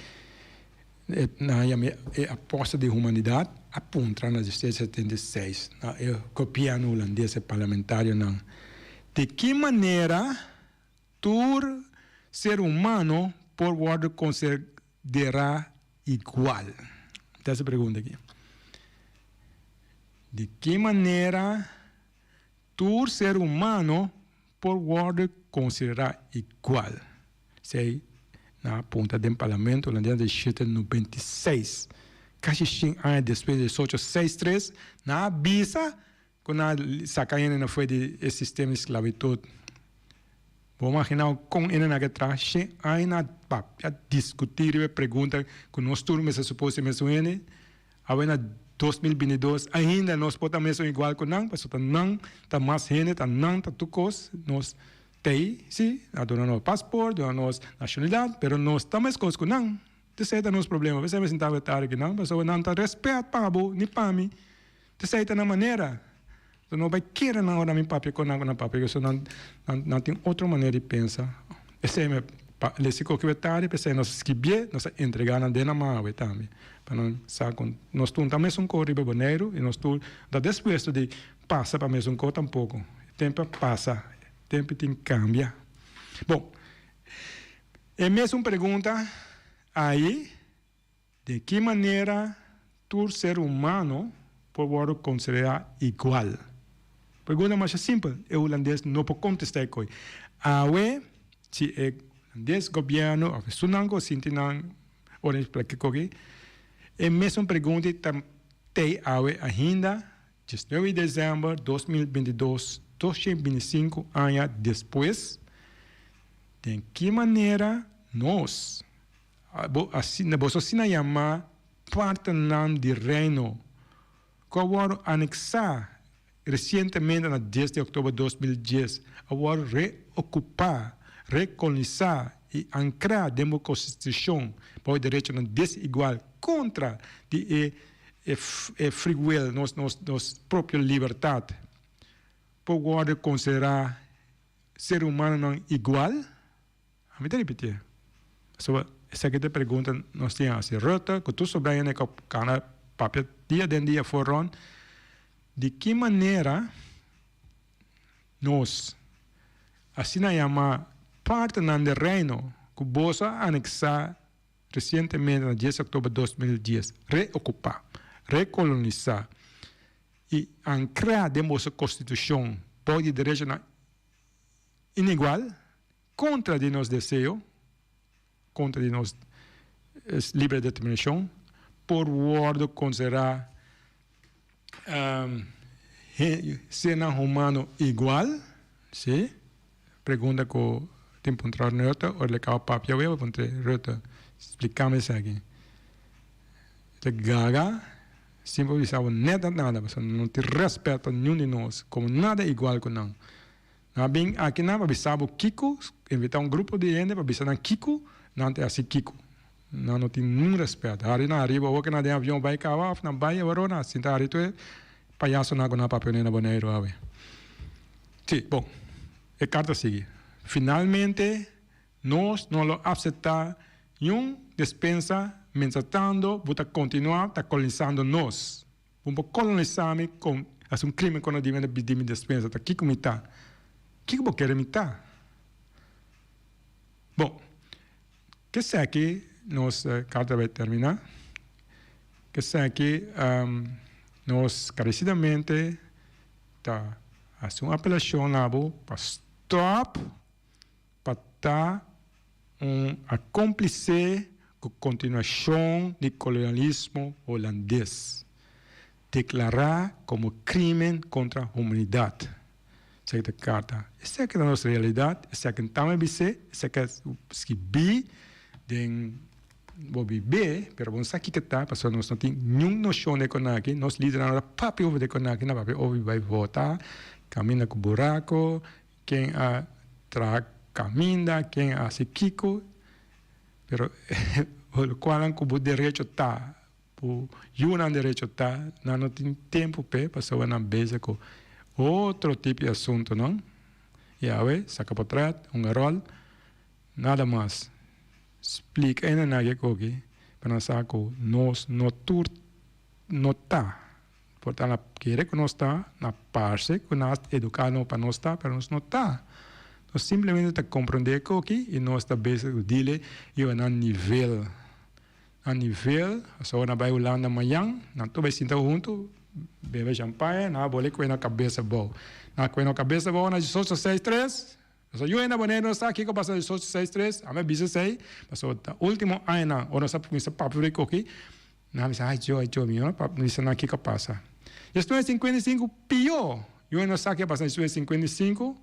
nan a yama e apòstel di humanidat, a puntra na 1776 na e gobièrnu hulandes, e parlamentarionan, di ki manera tur ser humano por wòrdu konsiderá igual? Ta esa pregunta aki. Di ki manera tur ser humano por wòrdu konsiderá igual? Esei nan a punta den parlamento hulandes den shete 96. Kasi shen aña despues di esocho seis tres, nan a bisa ku nan a saka hende na for di e sistema di sklabitut. Bo imaginá kon hende nan ke traha shen aña na papia, diskutí riba e pregunta ku nos tur mester supos e mesun hende? Awe na 2022 ainda nos por ta mesun igual ku nan, pasobra ta nan ta mas hende, ta nan ta tur kos, nos t'ei, si, a duna nos pasport, duna nos nashonalidat, pero nos ta meskos ku nan. Esei ta nos problema, p'esei mi sinta wetá aki nan, pasobra nan ta rèspèt pa bo ni pa mi. Esei ta nan manera. So no bai kere nan ora mi papia ku nan ku nan papia ku so nan nan tin otro manera di pensa. Esei mi pa lesi koki we tardi p'esei nos a skibié nos a entregá nan den nan man awe tambe pa nan sa ku nos tur no ta mesun kos riba Boneiru i nos tur no ta dispuesto di pasa pa mesun kos tampoko. Tempu a pasa, tempu tin kambia. Bon, e mesun pregunta ayi. Den ki manera tur ser humano por wòrdu konsiderá igual? Pregunta masha simpel, e hulandes no por kontestá e koi. Awe, si e hulandes gobièrnu òf esunnan ku sinti nan ora mi splika koki, e mesun pregunta ta tei awe ainda, 19 di desèmber 2022, 225 aña despues. Den ki manera nos, asina, boso asina yamá partnernan di Reino, ku a wòrdu aneksá resientemente na dies di òktober 2010, a wòrdu reokupá, rekolonisá i ankrá den bo konstitushon bou e derechonan desigual kontra di e e free will, nos nos nos propio libertat, por wòrdu konsiderá ser humanonan igual? Ami ta ripitié. Pasobra esaki ta e pregunta nos tin hasi. Rutte ku tur sobra hende ku kana papia dia den dia for rond, di ki manera nos asina yama partnernan den Reino ku boso a aneksá resientemente na dies oktober 2010, reokupá, rekolonisá i ankrá den boso konstitushon bou di derechonan inigual kontra di nos deseo, kontra di nos libre determinashon, por wòrdu konsiderá sernan humano igual? Sí, pregunta ku tin puntra Rutte, ora el a kaba papia awe, bo puntra Rutte, splikami esaki. Ta gaga sin por bisa bo nèt nada, pasobra no tin rèspèt pa niun di nos, komo nada igual ku nan. Nan a bin akinan pa bisa bo kiko, invitá un grupo di hende pa bisa nan kiko, nan ta hasi kiko. Nan no tin niun rèspèt. Hari nan ariba awor ke nan den avion bai kaba òf nan bai awaró nan sinta hari tur e payasonan ku nan a papia na Boneiru awe. Sí, bon, e karta sigui. Finalmente nos no lo apseptá niun despensa mientrastando bo ta kontinuá ta kolonisando nos. Bo por kolonisá mi kon hasi un krimen kontra di mi anda pidi mi despensa ta kiko mi ta? Kiko bo kere mi ta? Bon, keseki nos karta bai terminá. Keseki nos karesidamente ta hasi un apelashon na bo pa stòp pa ta un akomplise ku kontinuashon di kolonialismo holandes, deklará komo krimen kontra humanidat. Esaki ta karta. Esaki ta nos realidat, esaki n tamba bis'é, esaki a skibí den bo bib'é, pero bo no sa kiko ta, pasobra nos no tin niun noshon di e konaki, nos lidernan no ta papia over di e konaki, nan papia over di bai vota, kaminda ku burako, Ken a traha kaminda, ken a hasi kiko, pero lokualnan ku bo derecho ta, bo yunan derecho ta, nan no tin tempu p'e pasobra nan bezig ku otro tipo di asuntunan. I awe saka potret, hunga ròl, nada mas. Splika e nan aki koki pa nan sa ku nos no tur no ta. Por ta na kere ku nos ta, na parse ku nan a eduká nos pa nos ta, pero nos no ta. Nos simplemente ta komprondé koki i nos ta bezig ku dile riba nan nivel. Nan nivel, pasobra nan bai Hulanda mañan, nan tur bai sinta huntu, bebe shampaña, nan a bole kue nan kabes abou. Nan a kue nan kabes abou na diesocho seis tres, pasobra yu hende Boneiru no sa kiko pasa na diesocho seis tres, ami a bisa esei, pasobra ta ultimo añanan ora nos a kuminsá papia riba e koki, Nan a bisa, Ai Djo, ai Djo, mi no a bisa nan kiko a pasa. Despues di 55 pió! Yu no sa ke a pasa despues di 55,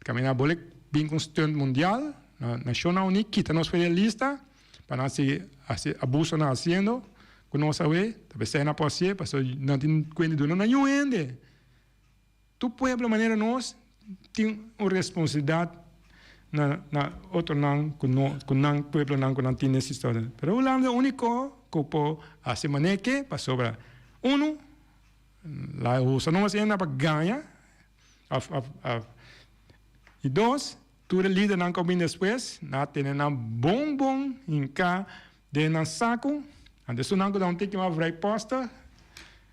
kaminda bole bin ku un stunt mundial, na Nashonnan Uní kita nos for di e lista pa nan sigui hasi abuso nan hasiendo ku nos awe, ta p'esei nan por hasié, pasobra nan tin kuenta di duna na niun hende. Tur pueblo manera nos tin un responsabilidad na na otronan cu no cu nan pueblonan cu nan tin necesidad. Pero Hulanda e unico cu por haci manera ke pasobra uno la usa nos hende pa gaña of of of y dos tur e lidernan cu a bini despues nan a tene nan bon bon hinca Den nan saku, anto esunnan ku ta un tiki mas vrijpostig,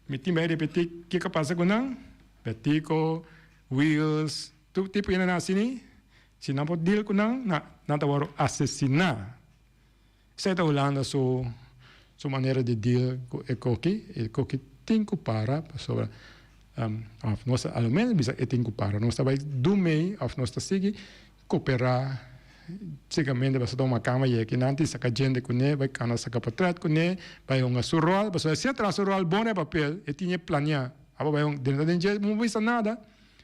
mi tin bai repetí kiko a pasa ku nan, Betico, Wiels, tur tipo hende nan asini, si nan por deal ku nan, nan ta wòrdu asesiná. Esei ta Hulanda su su manera di deal ku e koki, e koki tin ku para pasobra òf nos a lo menos bisa e tin ku para, nos ta bai dumei òf nos ta sigui Cooperá ciertamente pasobra ta un cama yeki nan tin saca djente cune bay cana saca potret cune bay hunga su rol pasobra si a traha su rol bon den papel e tin e planea abo bay hunga drenta den dje bo no bisa nada.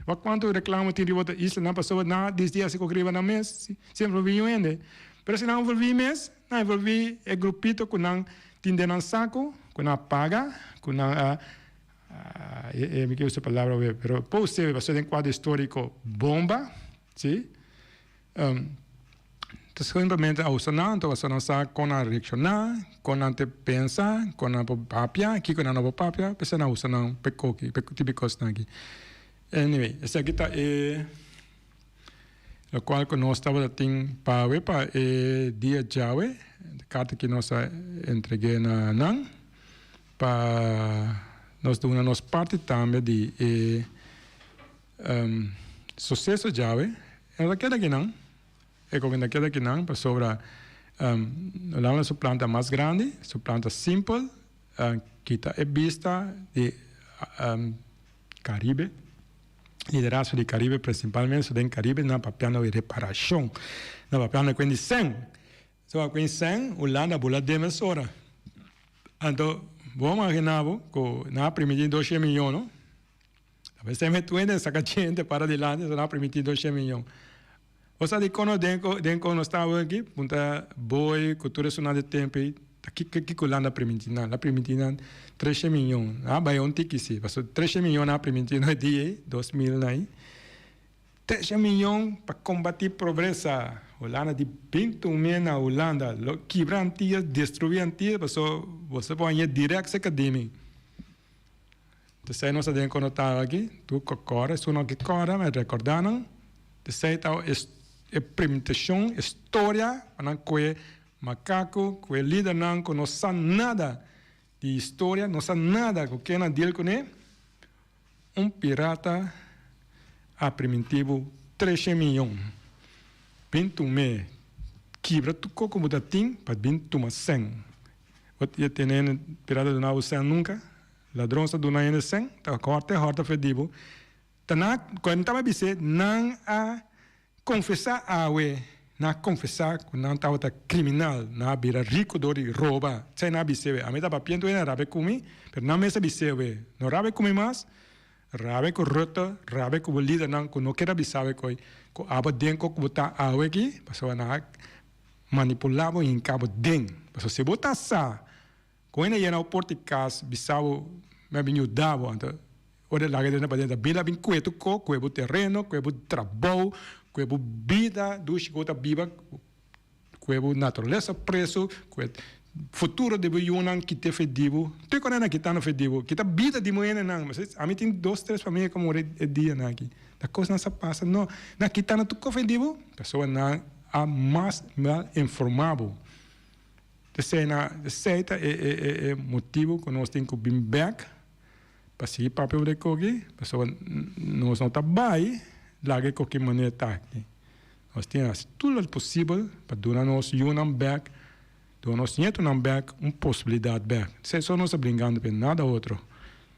Wak kuantu reklamo tin riba otro islanan pasobra nan a disdi hasi kok riba nan mes sin envolví niun hende. Pero si nan envolví mes, nan envolví e grupito ku nan tin den nan saku, ku nan a paga, ku nan a mi ke usa e palabra awe, pero por usted pasobra den kuadro históriko bomba, si. Ta simplemente a usa nan, ta usa nan sa kon nan reakshoná, kon nan ta pensa, kon nan por papia, kiko nan no por papia, p'esei nan usa nan p'e koki, p'e tipo di kosnan aki. Anyway, esaki ta e lokual ku nos tabata tin pawe pa e dia djawe, e karta ki nos a entreg'é na nan pa nos duna nos parti tambe di e. Suseso djawe e no ta keda kinan, e koke no ta keda kinan pasobra Hulanda su plan ta mas grandi, su plan ta simpel, kita e bista di Caribe, liderazgo di Caribe principalmente, so den Caribe nan papiando di reparashon, nan papiando di sèn, so a kuen sèn Hulanda a bula den mesora, anto bo a magina bo ku nan a primiti doshen miyon no. A veces me tuende saca gente para adelante, so na primiti 200 miljoen. O sa di kono den ko den kono sta aki, punta boy ku tur esun de tempo ta ki ki ku landa primiti nan, la primiti nan 300 miljoen. Na bai un tiki si, paso 300 miljoen na primiti no di 2000 nai. 300 miljoen pa combati pobreza. Hulanda di binti un mil na Hulanda, lo kibra Antillas, destrui Antillas, paso bo se por haña direct cerca di mi. T'esei nos ta den konotá aki, tur ku kòrda, esun no ke kòrda, mi rekordá nan, t'esei ta e primtashon, e storia pa nan kohe makaku, ku e lidernan ku no sa nada di historia, no sa nada ku ke nan deal kuné, un pirata a primintí bo treshe miyon, bin tum'é, kibra tur kos ku bo ta tin pa bin tuma sèn. Bo ta tene pirata duna bo sèn nunka? Ladron sa duna hende sèn, ta hòrta e hòrta fe di bo. Ta nan, ku nan tabata bis'é, nan a konfesá awe, nan a konfesá ku nan tabata kriminal, nan a bira riku dor di roba. Esei nan a bis'é we. Ami ta papientu hende a rabia ku mi, pero nan mes a bis'é we, No rabia ku mi mas, rabia ku Rutte, rabia ku bo lidernan ku no keda bisa we koe ku abo den ku bo ta awe aki, pasobra nan a manipulá bo i hinká bo den. Pasobra si bo ta sa Con hende yena bo porta di cas bisa bo mi a bin yuda bo anto ora e laga den paden ta bin la bin cue tu co cue bo tereno cue bo trabou cue bo bida dushi cu bo ta biba cue bo naturalesa preso cue futuro di bo yunan kite fe di bo tur cos nan kita no fe di bo kita bida di bo hendenan ami tin dos tres familia cu a muri e dianan aki ta cosnan sa pasa no nan kita no tur cos fe di bo pasobra nan a mas mal informa bo. Esei na esei ta e e e e motibu ku nos tin ku bin bèk pa sigui papia over e koki, pasobra nos no ta bai laga e koki manera ta aki. Nos tin hasi tur lo posibel pa duna nos yunan bèk, duna nos ñetunan bèk un posibilidat bèk. Esei so nos ta bringando p'e, nada otro.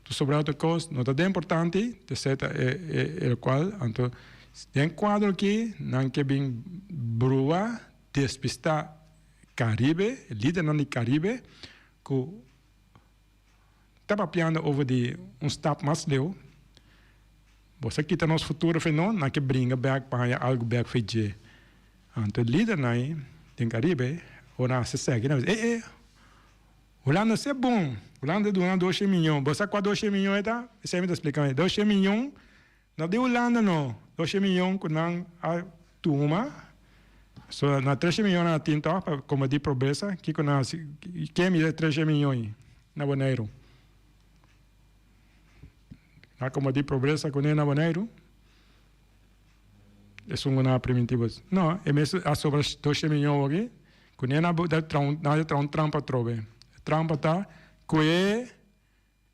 Tur sobra otro kos no ta den importante, esei ta e e e lokual. Anto den kuadro aki nan ke bin brua, despistá Caribe, lidernan di Caribe cu ta papiando over di un stap mas leu, bo sa kita nos futuro fe no, nan ke bringa bek pa haña algo bek fe dje. Anto e lidernan ei den Caribe ora nan hasi esaki nan bisa, e e, Hulanda si e bon, Hulanda ta duna doshe miyon, bo sa cua doshe miyon e ta? Esei mi ta splica mi, doshe miyon No di Hulanda no, doshe miyon ku nan a tuma, so na treshe miyon nan a tin tòg pa kombatí pobresa, kiko nan hasi, ken mira e treshe miyon ei na Boneiru? Nan a kombatí pobresa kuné na Boneiru? Esun ku nan a primintí bo? No, e mes a sobra doshe miyon awoki, kuné nan a traha un, nan a traha un trampa atrobe, e trampa ta ku e.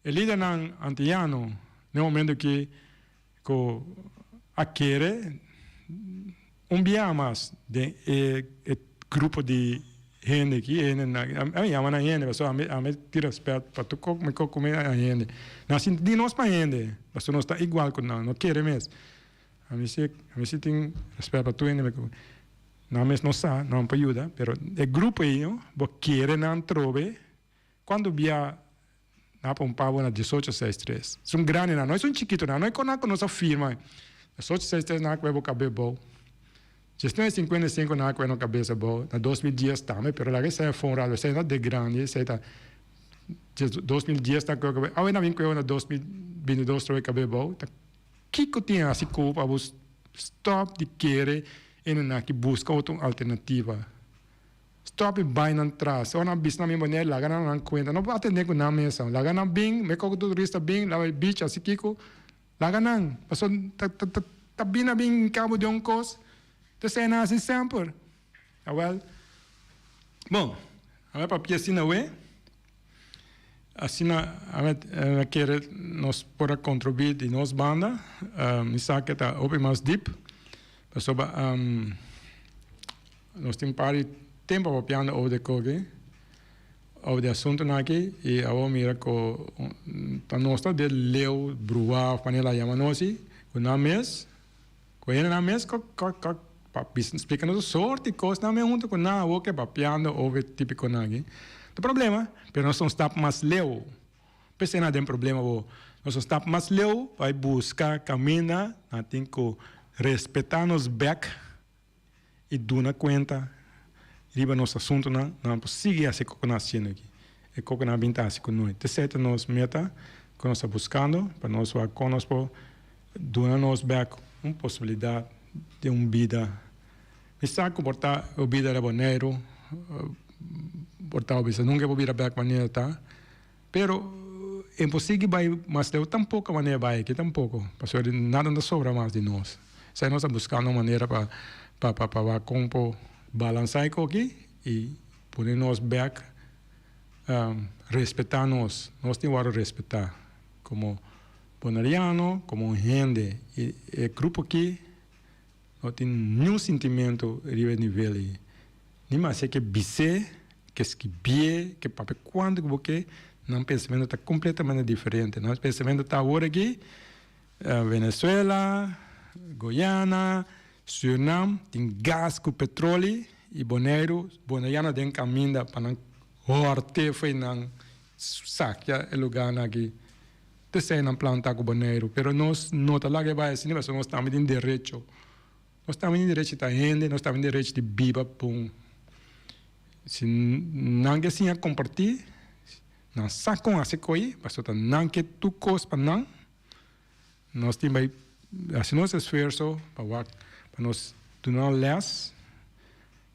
E lidernan antiano den momento ki ku a kere un bia mas den e e grupo di hende ki hende ami yama nan hende pasobra ami ami tin respet pa tur kos mi kos ku a hende nan sinti di nos pa hende pasobra nos ta igual ku nan no kere mes ami si ami si tin respet pa tur hende nan mes no sa nan por yuda pero e grupo ei bo kere nan trobe cuando bia. Nan a pompa bo na diesocho seis tres. Esun grandinan, no esun chikitonan, no e konan ku nos a firma. Diesocho seis tres nan a kohe bo kabes bou. Diesnuebe sinkuenta i sinku nan a kohe no kabes abou. Na 2010 tambe, pero laga esei afó un rato, esei no ta de grandi, esei ta 2010 nan a kohe kabes, awe nan a bin kohe bo na 2022 trobe kabes bou. Ta kiko tin hasi ku bo pa bo stòp di kere e nan aki buska otro alternativa? Stop e bai nan tras. Ora nan bisa nan mi manera laga nan nan cuenta. No por atende cu nan mesa. Laga nan bin, me coco turista bin, laga e beach asi kico. Laga nan. Paso ta ta ta ta bin a bin cabo di un cos. Ta esey nan haci semper. Awel. Bon, a papia asina awe. Asina a kere nos por a contribui di nos banda. Mi sa ke ta hopi mas diep. Pasobra nos tin par di tempo papiando over di koki, over di asuntonan aki y awor mira ku ta nos ta de leu bruha of manera la yama nos ku nan mes. Ku hende nan mes ko ko ko pa bisa splika nos sorti kosnan men huntu ku nan awor ke papiando over e tipikonan aki. Ta problema, pero nos ta un stap mas leu. P'esei nan den problema bo. Nos ta un stap mas leu pa buska kaminda nan tin ku respetá nos bèk i duna kuenta riba nos asuntunan. Nan por sigui hasi kiko ku nan hasiendo aki. E kiko ku nan a bin ta hasi ku noi. T'esei ta nos meta ku nos ta buskando pa nos wak kon nos por duna nos bèk un posibilidat di un bida. Mi sa ku por ta e bida riba Boneiru, por ta bisa nunka e por bira bèk manera ta, pero e por sigui bai mas leu tampoko manera bai aki tampoko, pasobra nada no ta sobra mas di nos. Esei nos ta buskando un manera pa pa pa wak kon por balansá e koki i pone nos bèk respetá nos. Nos tin wòrdu respetá komo Boneriano komo un hende i e grupo aki no tin niun sintimentu riba e nivel ei. Ni mas e ke bis'é, ke skibié, ke papia kuantu ku bo ke, nan pensamentu ta kompletamente diferente. Nan pensamentu ta awor aki Venezuela, Guyana, Surinam tin gas ku petroli i Boneiru, boneriano den kaminda pa nan hòrt'é fo'i nan sakia e lugarnan aki. P'esei nan planta ku Boneiru. Pero nos no ta laga e bai asina pasobra nos tambe tin derecho. Nos tambe tin derecho di ta hende, nos tambe tin derecho di biba bon. Si nan ke siña kompartí, nan sa kon hasi ko'i, pasobra ta nan ke tur kos pa nan. Nos tin bai hasi nos esfuerso pa wak pa nos duna nan lès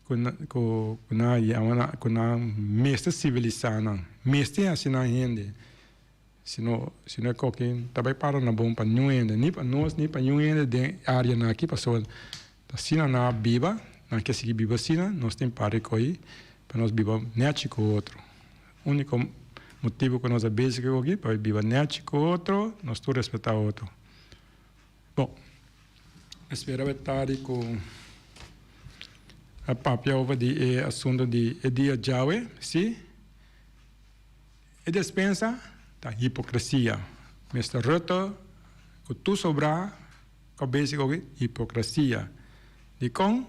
ku ku nan yama ku nan mester sivilisá nan, mester hasi nan hende. Si no, si no e koki ta bai para na bon pa niun hende, ni pa nos ni pa niun hende den e areanan aki, pasobra ta asina nan a biba, nan ke sigui biba asina, nos tin para e koki pa nos biba nechi ku otro. Uniko motibu ku nos a bezig ku e koki pa biba nechi ku otro, nos tur respetá otro. Bon, mi spera bo e tardi ku a papia over di e asuntu di e dia djawe, si. E despensa ta hipocresia. Mister Rutte cu tur sobra cu a bezig oki hipocresia. Dicon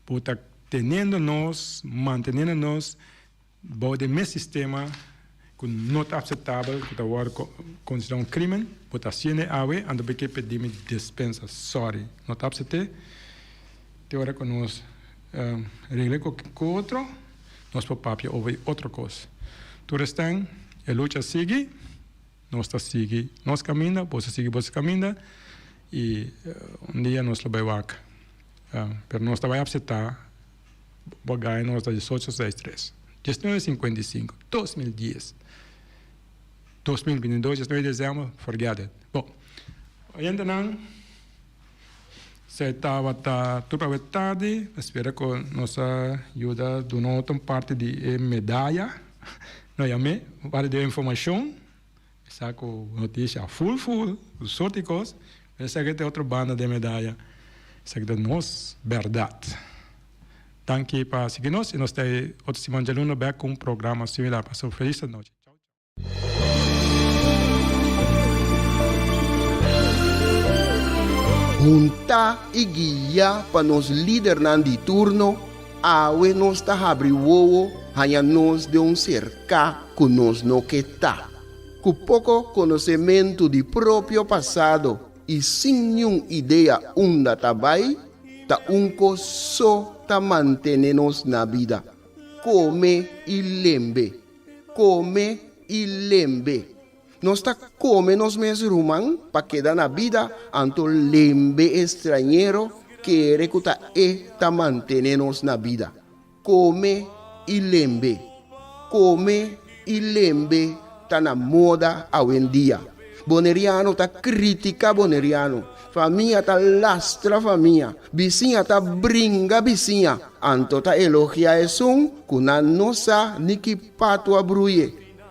bo ta teniendo nos, manteniendo nos bou den mes sistema cu no ta aceptabel, cu ta wordo considera un crimen, bo ta haciendo e awe, anto bo ke pedi mi despensa. Sorry, no ta acepte. Te ora cu nos regla cu otro. Nos por papia over di otro kos. Tur esnan, e lucha sigui, nos ta sigui nos kaminda, boso ta sigui boso kaminda i un dia nos lo bai wak. Pero nos ta bai apseptá bo gaya nos ta diesocho seis tres, diesnuebe sinkuenta i sinku, 2010, 2022, diesnuebe di desèmber, forget it. Bon, oyentenan. Esei tabata tur pa wet tardi. Mi spera ku nos a yuda duna otro un parti di e medaya. No yam'é, un parti di e informashon. Mi sa ku notisia ful ful, ku sort di kos, pero esaki ta e otro banda di e medaya. Esaki ta nos bèrdat. Danki pa sigui nos i nos ta e otro siman djaluna bèk ku un programa similar. Pasa un felis anochi. Chau chau. Huntá i guiá pa nos lidernan di turno, awe nos ta habri wowo haña nos den un serká ku nos no ke ta. Ku poko konosementu di propio pasado i sin niun idea unda ta bai, ta un kos so ta mantené nos na bida, kome i lembe, kome i lembe. Nos ta kome nos mes ruman pa keda na bida, anto lembe e strañero kere ku ta e ta mantené nos na bida. Kome i lembe. Kome i lembe ta na moda awendia. Boneriano ta kritika boneriano, famia ta lastra famia, bisiña ta bringa bisiña, anto ta elogia esun ku nan no sa ni ki patu a bruye.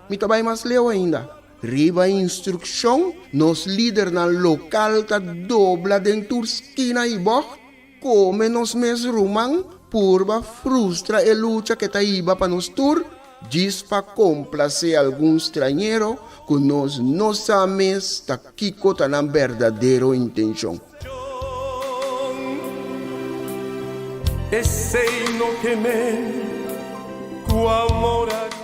Mi ta bai mas leu ainda. Riba instrukshon, nos lidernan lokal ta dobla den tur skina i bògt Kome nos mes ruman purba frustra e lucha ke ta hiba pa nos tur, djis pa komplasé algun strañero ku nos no sa mes ta kiko ta nan berdadero intenshon. Esei no ke men ku amor a.